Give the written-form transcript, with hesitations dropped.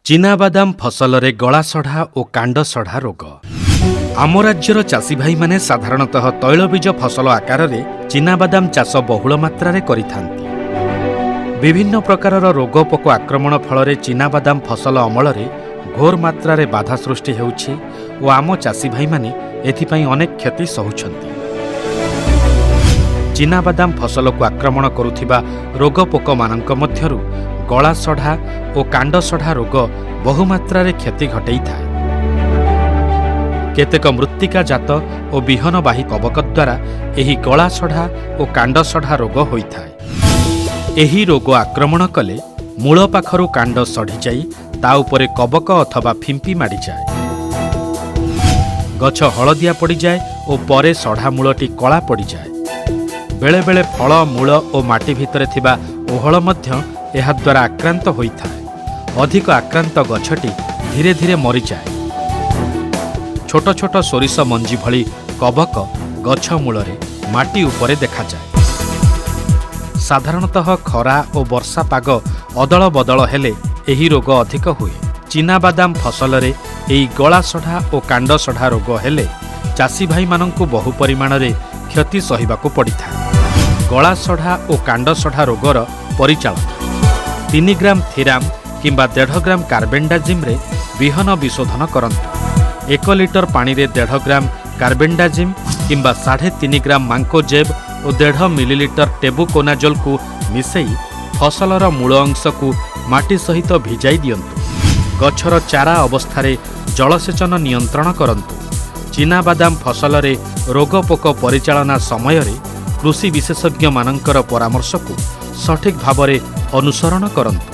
ଚିନାବାଦାମ ଫସଲରେ ଗଳାସଢ଼ା ଓ କାଣ୍ଡସଢ଼ା ରୋଗ। ଆମ ରାଜ୍ୟର ଚାଷୀ ଭାଇମାନେ ସାଧାରଣତଃ ତୈଳବୀଜ ଫସଲ ଆକାରରେ ଚିନାବାଦାମ ଚାଷ ବହୁଳ ମାତ୍ରାରେ କରିଥାନ୍ତି। ବିଭିନ୍ନ ପ୍ରକାରର ରୋଗ ପୋକ ଆକ୍ରମଣ ଫଳରେ ଚିନାବାଦାମ ଫସଲ ଅମଳରେ ଘୋର ମାତ୍ରାରେ ବାଧା ସୃଷ୍ଟି ହେଉଛି ଓ ଆମ ଚାଷୀ ଭାଇମାନେ ଏଥିପାଇଁ ଅନେକ କ୍ଷତି ସହୁଛନ୍ତି। ଚିନାବାଦାମ ଫସଲକୁ ଆକ୍ରମଣ କରୁଥିବା ରୋଗ ପୋକମାନଙ୍କ ମଧ୍ୟରୁ ଗଳାସଢ଼ା ଓ କାଣ୍ଡସଢ଼ା ରୋଗ ବହୁମାତ୍ରାରେ କ୍ଷତି ଘଟେଇଥାଏ। କେତେକ ମୃତ୍ତିକା ଜାତ ଓ ବିହନବାହୀ କବକ ଦ୍ୱାରା ଏହି ଗଳାସଢ଼ା ଓ କାଣ୍ଡସଢ଼ା ରୋଗ ହୋଇଥାଏ। ଏହି ରୋଗ ଆକ୍ରମଣ କଲେ ମୂଳ ପାଖରୁ କାଣ୍ଡ ସଢ଼ିଯାଇ ତା ଉପରେ କବକ ଅଥବା ଫିମ୍ପି ମାଡ଼ିଯାଏ। ଗଛ ହଳଦିଆ ପଡ଼ିଯାଏ ଓ ପରେ ସଢ଼ା ମୂଳଟି କଳା ପଡ଼ିଯାଏ। ବେଳେବେଳେ ଫଳ, ମୂଳ ଓ ମାଟି ଭିତରେ ଥିବା ଓହଳ ମଧ୍ୟ ଏହାଦ୍ୱାରା ଆକ୍ରାନ୍ତ ହୋଇଥାଏ। ଅଧିକ ଆକ୍ରାନ୍ତ ଗଛଟି ଧୀରେ ଧୀରେ ମରିଯାଏ। ଛୋଟ ଛୋଟ ସୋରିଷ ମଞ୍ଜି ଭଳି କବକ ଗଛ ମୂଳରେ ମାଟି ଉପରେ ଦେଖାଯାଏ। ସାଧାରଣତଃ ଖରା ଓ ବର୍ଷା ପାଗ ଅଦଳ ବଦଳ ହେଲେ ଏହି ରୋଗ ଅଧିକ ହୁଏ। ଚିନାବାଦାମ ଫସଲରେ ଏହି ଗଳାସଢ଼ା ଓ କାଣ୍ଡସଢ଼ା ରୋଗ ହେଲେ ଚାଷୀ ଭାଇମାନଙ୍କୁ ବହୁ ପରିମାଣରେ କ୍ଷତି ସହିବାକୁ ପଡ଼ିଥାଏ। ଗଳାସଢ଼ା ଓ କାଣ୍ଡସଢ଼ା ରୋଗର ପରିଚାଳନା: 3 ଗ୍ରାମ ଥିରାମ କିମ୍ବା 1.5 ଗ୍ରାମ କାର୍ବୋଣ୍ଡାଜିମ୍ରେ ବିହନ ବିଶୋଧନ କରନ୍ତୁ। 1 ଲିଟର ପାଣିରେ 1.5 ଗ୍ରାମ କାର୍ବୋଣ୍ଡାଜିମ୍ କିମ୍ବା 3.5 ଗ୍ରାମ ମାଙ୍କୋଜେବ୍ ଓ 1.5 ମିଲିଲିଟର ଟେବୁକୋନାଜୋଲକୁ ମିଶାଇ ଫସଲର ମୂଳ ଅଂଶକୁ ମାଟି ସହିତ ଭିଜାଇ ଦିଅନ୍ତୁ। ଗଛର ଚାରା ଅବସ୍ଥାରେ ଜଳସେଚନ ନିୟନ୍ତ୍ରଣ କରନ୍ତୁ। ଚିନାବାଦାମ ଫସଲରେ ରୋଗପୋକ ପରିଚାଳନା ସମୟରେ କୃଷି ବିଶେଷଜ୍ଞମାନଙ୍କର ପରାମର୍ଶକୁ ସଠିକ୍ ଭାବରେ ଅନୁସରଣ କରନ୍ତୁ।